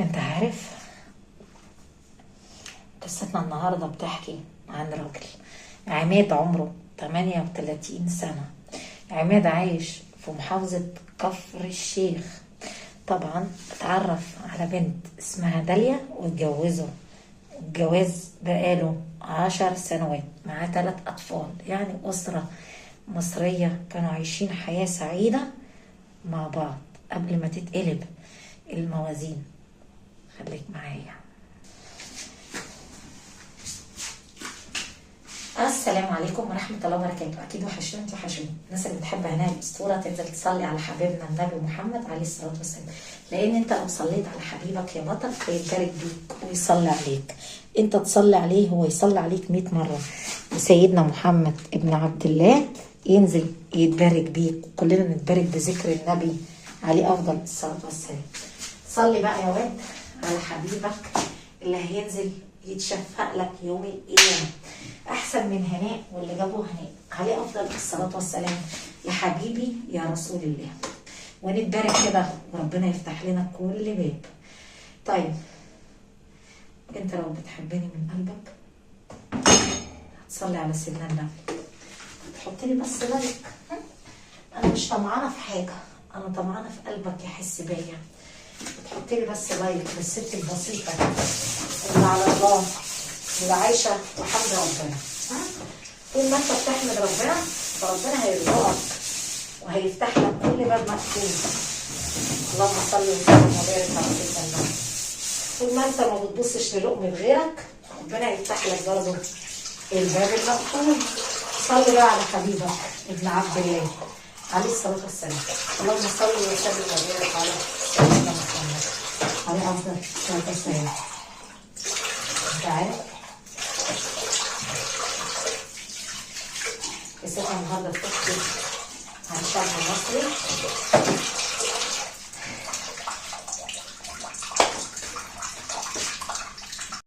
انت عارف قصتنا النهاردة بتحكي عن راجل عماد، عمره 38 سنة. عماد عايش في محافظة كفر الشيخ. طبعا اتعرف على بنت اسمها داليا واتجوزوا. الجواز بقاله 10 سنوات، معاه 3 أطفال، يعني أسرة مصرية كانوا عايشين حياة سعيدة مع بعض قبل ما تتقلب الموازين. خليك معايا. السلام عليكم ورحمة الله وبركاته. أكيد وحشوني وحشوني الناس اللي بتحب هناء الأسطورة، تنزل تصلي على حبيبنا النبي محمد عليه الصلاة والسلام، لأن أنت لو صليت على حبيبك يا بطل هيتبارك بيك ويصلي عليك. أنت تصلي عليه هو يصلي عليك 100 مرة. وسيدنا محمد ابن عبد الله ينزل يتبارك بيك، وكلنا نتبارك بذكر النبي عليه أفضل الصلاة والسلام. صلي بقى يا واد على حبيبك اللي هينزل يتشفق لك يوم القيامة، أحسن من هناء واللي جابوه هناء، عليه أفضل الصلاة والسلام يا حبيبي يا رسول الله. ونتبارك كده وربنا يفتح لنا كل باب. طيب انت لو بتحبني من قلبك هتصلي على سيدنا النبي، تحط لي بس like. انا مش طمعانه في حاجة، انا طمعانه في قلبك يحس بيا. تحط لي بس like للست البسيطة اللي على الله، اللي عايشه وحمد ربنا. طول ما انت بتحمد ربنا فربنا هيرزقك وهيفتح لك كل باب مقفول. اللهم صل وسلم وبارك على سيدنا النبي. طول ما انت ما بتبصش للقمه غيرك ربنا يفتح لك برضه الباب المقفول. صلي بقى على حبيبك ابن عبد الله عليه الصلاة والسلام. اللهم صل وسلم وبارك على سيدنا محمد عليه افضل الصلاة والسلام. انت عارف قصتنا النهارده بتحكي عن شاب مصري